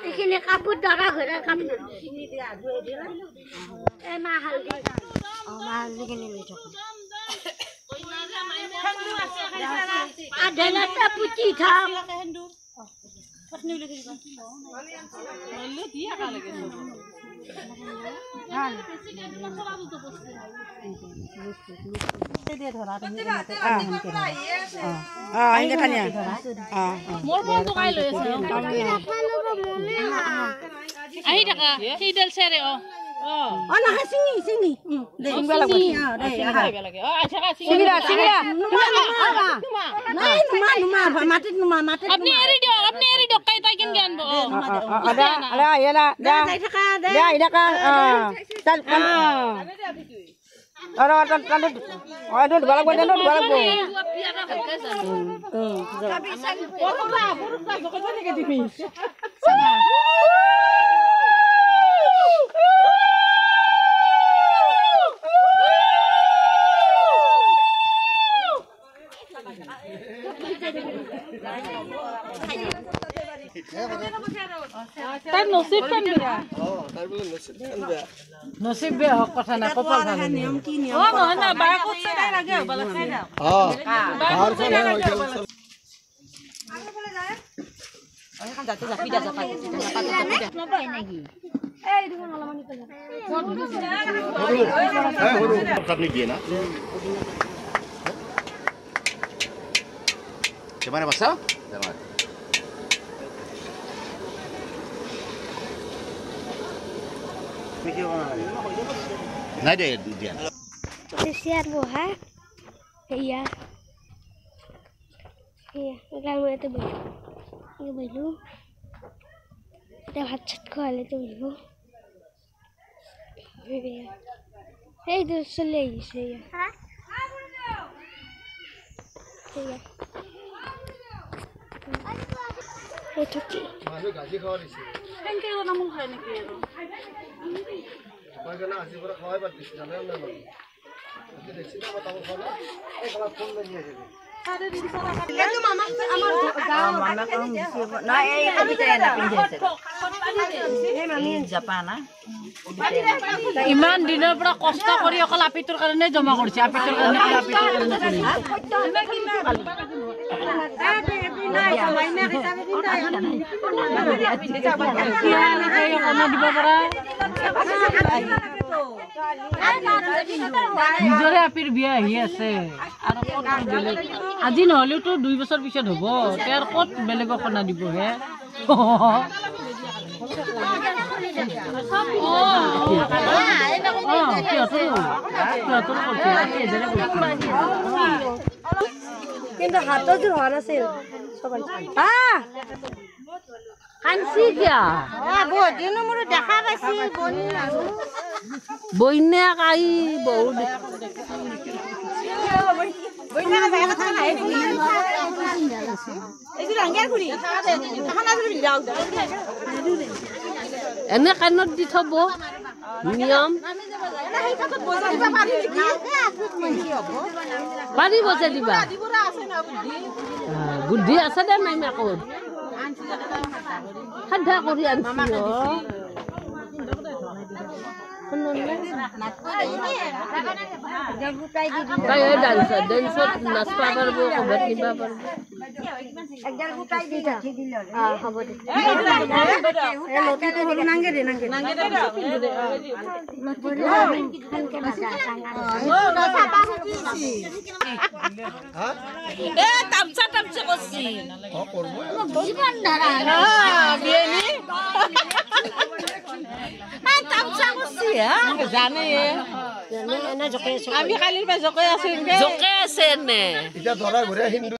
এইখিনি কাপোৰ দৰা ঘৰৰ কাপোৰ এই মা হালধি মা হালধিখিনি লৈ থাকোঁ আধেনাটা পুতি থাম আহি থাকা সেইডাল চেৰে অ অ নহয় চিঙি চিঙি তাই নচিব বেয়া নচিব বেয়া হওক কথা নাই কপাল ভাল অ নহয় না বাৰ নাই দে দিয়া চেয়াৰ বহা এয়া এয়া গাঁৱত ইয়াতে বহিলোঁ বহিলোঁ এতিয়া ভাত চাত খোৱালে বহিব এইটো চলি আহিছে এয়া এয়া এইটো কি ইমান দিনৰ পৰা কষ্ট কৰি অকল আপিটোৰ কাৰণে জমা কৰিছে আপিটোৰ কাৰণে আপিটোৰ কাৰণে দিব পৰা নিজৰে আপিৰ বিয়া আহি আছে আৰু ক'ত বেলেগ আজি নহ'লেওতো 2 বছৰ পিছত হ'ব তেওঁৰ ক'ত বেলেগক কণা দিব হে কিন্তু হাতত হোৱা নাছিল কাঞ্চি কিয়া বহুত দিনৰ মূৰত দেখা পাইছি বন্যাক আই বহুত এনে কাণত দি থব নিয়ম পাৰিব যে দিবা বুদ্ধি আছে দে মাইমাকত সাধা কৰি আনছি ডান্সত নাচবা পাৰিব ক'ৰবাত কিবা পাৰিব আমি কালিৰ পৰা জকে আছো জকে আছে এনে এতিয়া ধৰা ঘূৰে হিন্দু।